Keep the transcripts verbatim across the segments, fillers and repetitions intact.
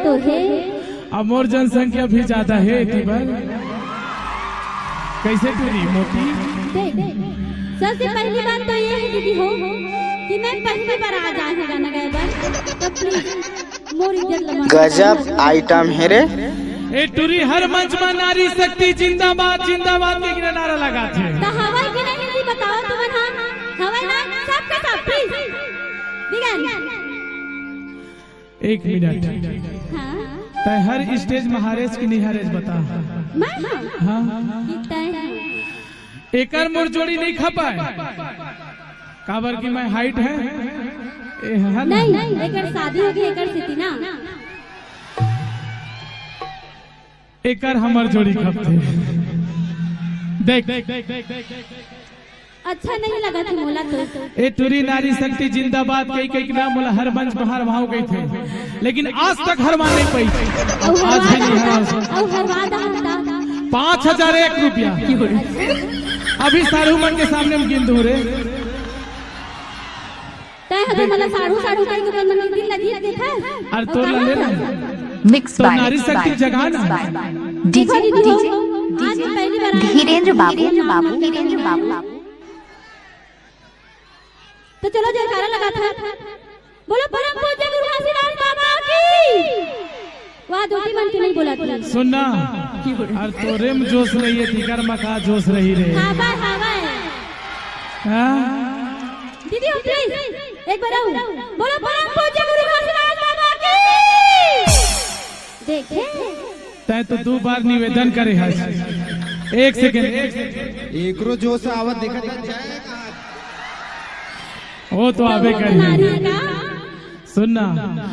तो हे। अब मोर जनसंख्या भी ज्यादा हे, एती बर। कैसे टूरी मोटी? देख, सबसे पहली बात तो ये है दीदी हो कि मैं पहली बार आज आए हूँ गाना गाए बर, तो please मोर इज्जत ला मत गजब आइटम हे रे। ए टूरी, हर मंच में नारी शक्ति जिंदाबाद, जिंदाबाद के गिरा नारा लगाथे। तो हवय कि नहीं जी, बताओ तुमन, हाँ? हवय ना? सबके सब, please। बिगन। एक मिनट। हाँ। तय हर stage में हारेस कि नहीं हारेस, बता। मैं हाँ। हाँ। कि तय हाँ। एकर मोर जोड़ी नहीं खपाए, काबर कि मैं height है। ए, है ना? नहीं, एकर शादी होगी, एकर सेती ना। एकर हमर जोड़ी खपथे। देख, अच्छा नहीं लगा थे मोला तो। ए टूरी, नारी शक्ति जिंदाबाद कही कही के नाम मोला हर मंच में हरवाव गई थे, लेकिन आज तक हरवा नहीं पाई। अउ आज भी नहीं हरवा हरवा सकता। अउ हरवा दा, दा। पाँच हजार एक रुपया। अभी साढ़ू मन के सामने हम गिन दूं रे। तय ह तो मोला साढ़ू साढ़ू कहि के मन मन के दिल ला जीत लेथस। अरे तोर ला ले ना। Mix तो by नारी शक्ति जगा ना। DJ, देखो दीदी हो, DJ, आज मैं पहली बार आई हूँ। धीरेंद्र बाबू, धीरेंद्र बाबू, धीरेंद्र बाबू। तो चलो जयकारा लगाथन। बोलो परम पूज्य गुरु घासीदास बाबा की। वाह, दो तीन मन के नहीं बोला था। सुन ना, अरे तोरे में जोश नहीं है, तिकर में का जोश रही रे। हाँ भाई, हाँ भाई। हाँ? दीदी हो, please, एक बार आऊ। बोलो परम पूज्य गुरु घासीदास बाबा की। देखे? तय तो दो बार निवेदन करे हस। एक second, एक second। एकरो जोश आवत देखत है। वो तो आबे करी। नारी का सुन ना,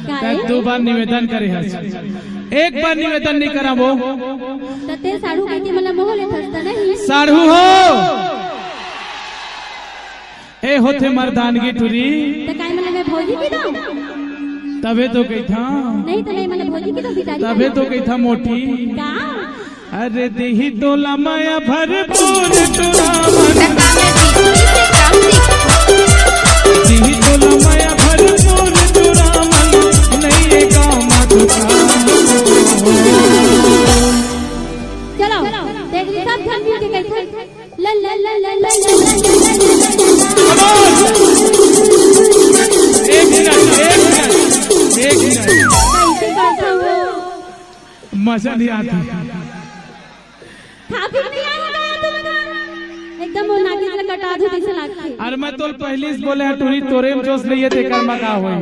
काहे? तय दो बार निवेदन करे हस, एक बार निवेदन नहीं करा वो। त ते साढ़ू कहि के मोला मोह लेथस त नहीं? साढ़ू हो, ए होथे मर्दानगी टूरी। त काय मोला मैं भौजी कहि दंव? तभे तो कहिथा। नहीं त नहीं, मोला भौजी कहि दंव बिचारी। तभे तो कहिथा मोटी। का? अरे दिही तोला मया भरपूर टुरा मन। दिही तोला मया भरपूर टुरा मन। नहीं ये गाँव मा दुकान। चलो, देख ली सब झन मिल के कहिथे। ला, ला, ला। एक मिनट, एक मिनट, एक मिनट। कैसे करता हूँ? मजा नहीं आती। Traffic नहीं आया होगा तुम लोग? एकदम वो नागिन से कटा दो जैसे लगती। अरे मैं तो पहले से बोले हैं, टूरी तोरे में जोश नहीं है, तेकर में का होई?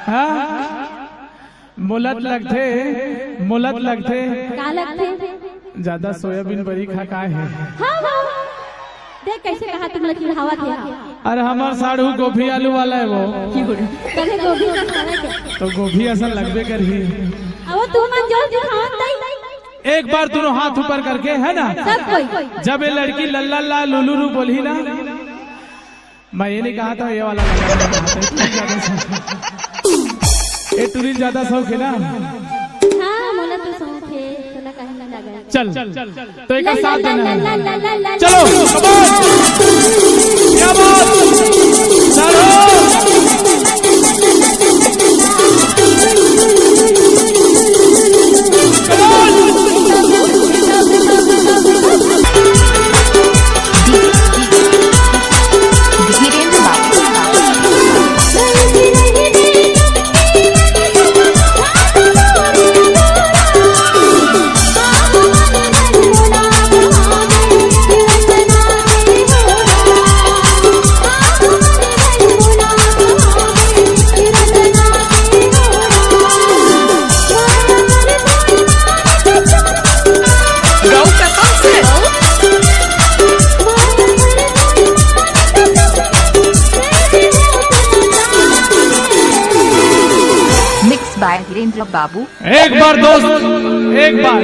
हाँ? मोलत लगथे, मोलत लगथे। का लगथे? ज्यादा सोयाबीन बरी खा का है? हाँ, हाँ। देख कैसे कहा तुम लोग चिढ़ावा थे। अरे हमार साढ़ू गोभी आलू वाला है वो। तने गोभी का सारा क्या? तो गोभी ऐसा लगबे करही। अब तुम मन जोश दिखावत नहीं। एक बार दोनों हाथ ऊपर करके, है ना? सब कोई। जब ये लड़की लल्ला ला लुलु लु बोलही ना, मैं ये नहीं कहा था, ये वाला लगा था। ये टूरी ज्यादा शौक है ना? हाँ, मोला तो शौक है, तोला काहे ना लगा? चल, तो एक साथ देना है। चलो, come on। क्या बात? साढ़ू। Come on। धीरेंद्र बाबू। Mix by धीरेंद्र बाबू। एक बार दोस्त, एक बार।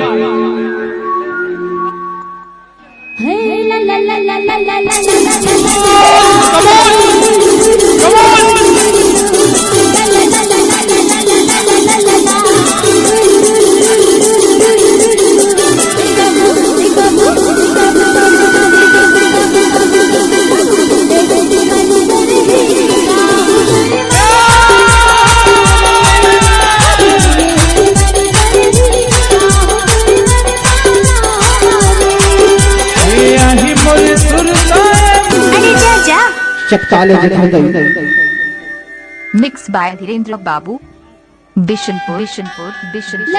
चकता ले जखन दई। Mix by धीरेंद्र बाबू, बिशनपुर, बिशनपुर, बिशनपुर।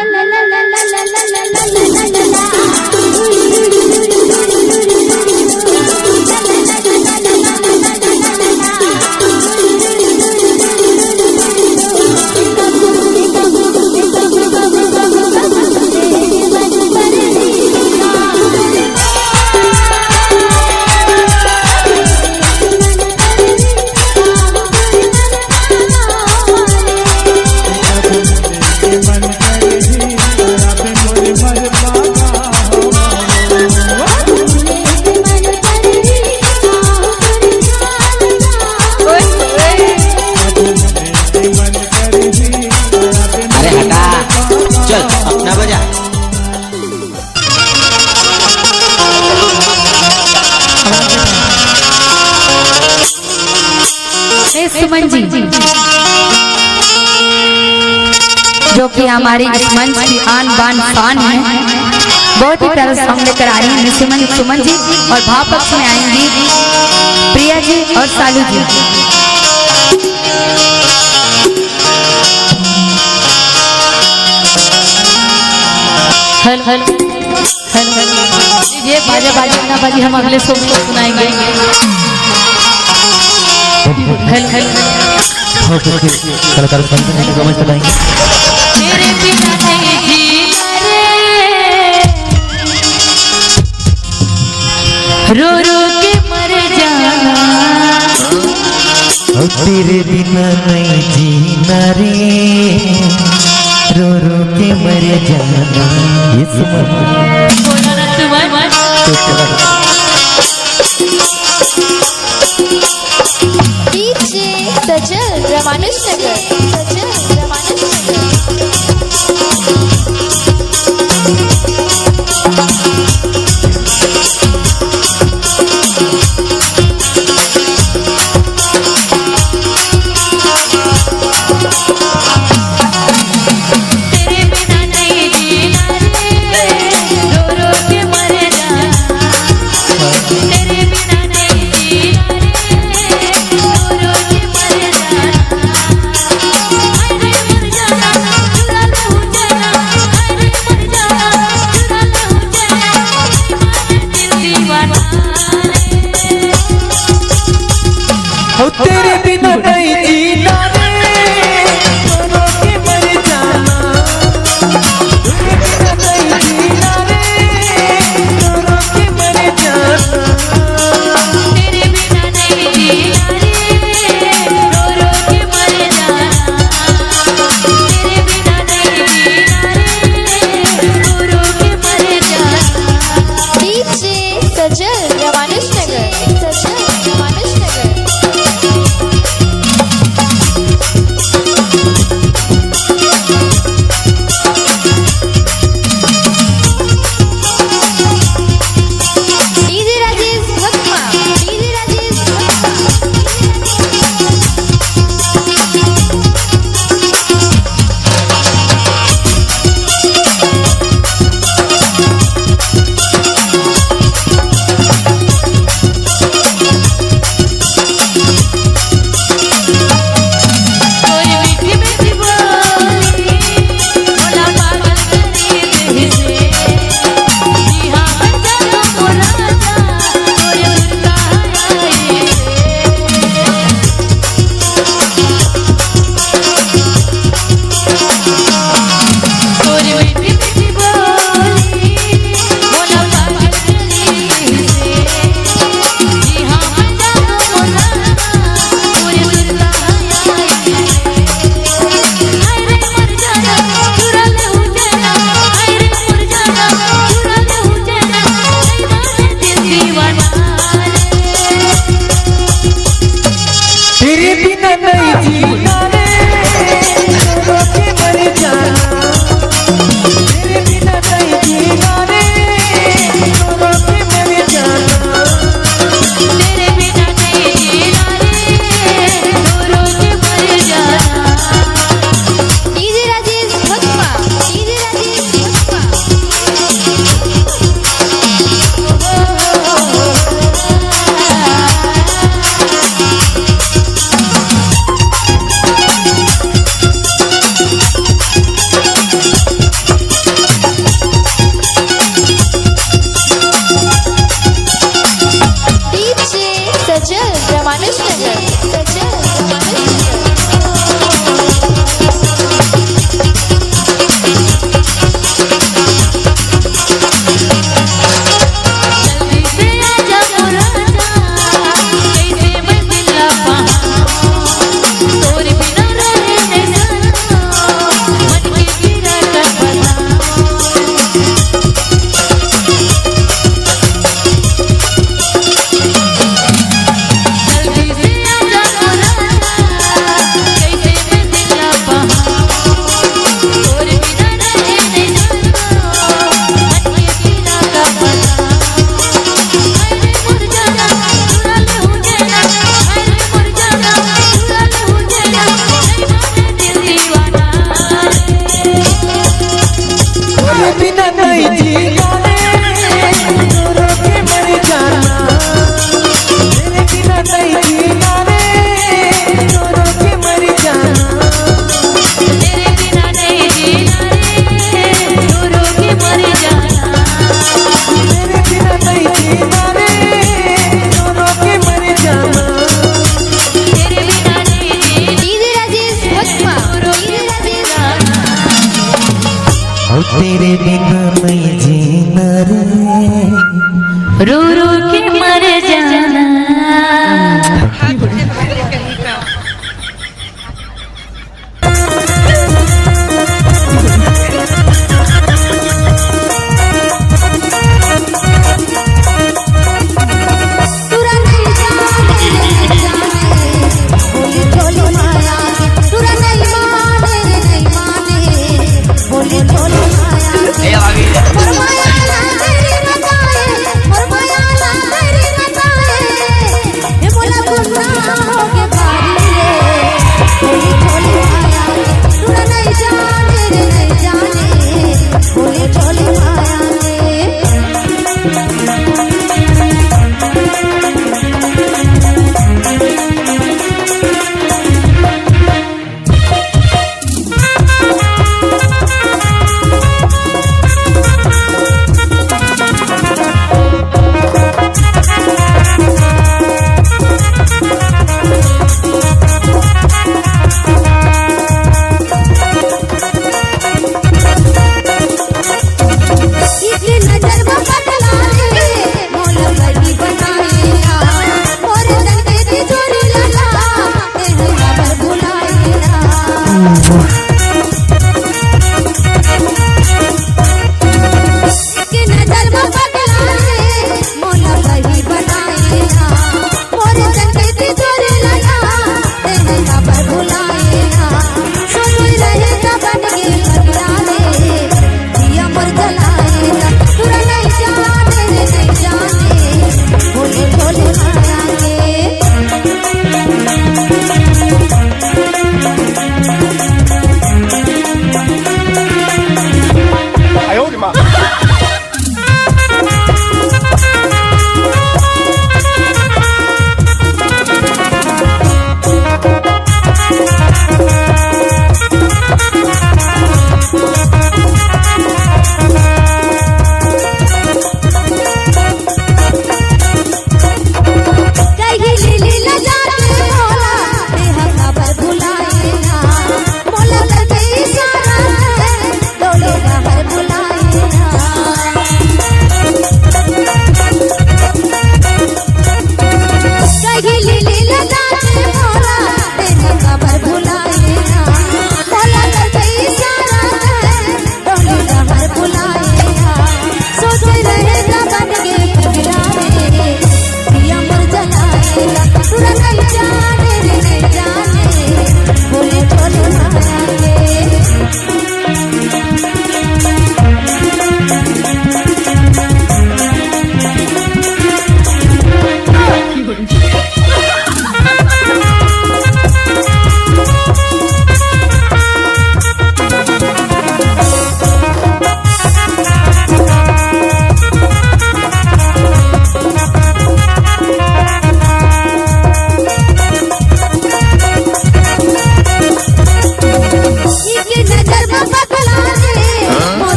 अरे हटा, चल अपना बजा। ए सुमन जी, जो कि हमारी इस मंच की आन बान शान है, बहुत ही प्यारा song लेकर आ रही हैं सुमन, सुमन जी, और भाव पक्ष में आएंगी प्रिया जी और Salu ji. Hello, hello. Hello, hello. ये बाजा बाजी ना बाजी, हम अगले song को सुनाएंगे। Hello, hello. कलाकार समझ नहीं, समझ तो नहीं। तेरे बिना नहीं जीना रे, रो रो के मर जाना। ओ तेरे बिना नहीं जीना रे, रो रो के मर जाना। ये सुमन। बोला ना सुमन। डीजे सजल रमानुज नगर, सजल रमानुज नगर। ओ तेरे बिना नहीं जीना रे, रो रो के मर जाना। तेरे बिना नहीं जीना रे, रो रो के मर जाना। तेरे बिना नहीं जीना रे, रो रो के मर जाना। तेरे बिना नहीं जीना रे, रो रो के मर जाना। डीजे सजल रमानुज नगर, सजल रमानुज नगर। DJ Rajesh Bhakma, DJ Rajesh Bhakma. तेरे बिना नहीं जीना रे, रो के मर जाना। तेरे बिना नहीं जीना रे, रो के मर जाना। तेरे बिना नहीं जीना रे, रो के मर जाना। DJ Rajesh Bhakma, DJ Rajesh Bhakma. अउ तेरे बिना नहीं जीना रे। रो रो के मर जा।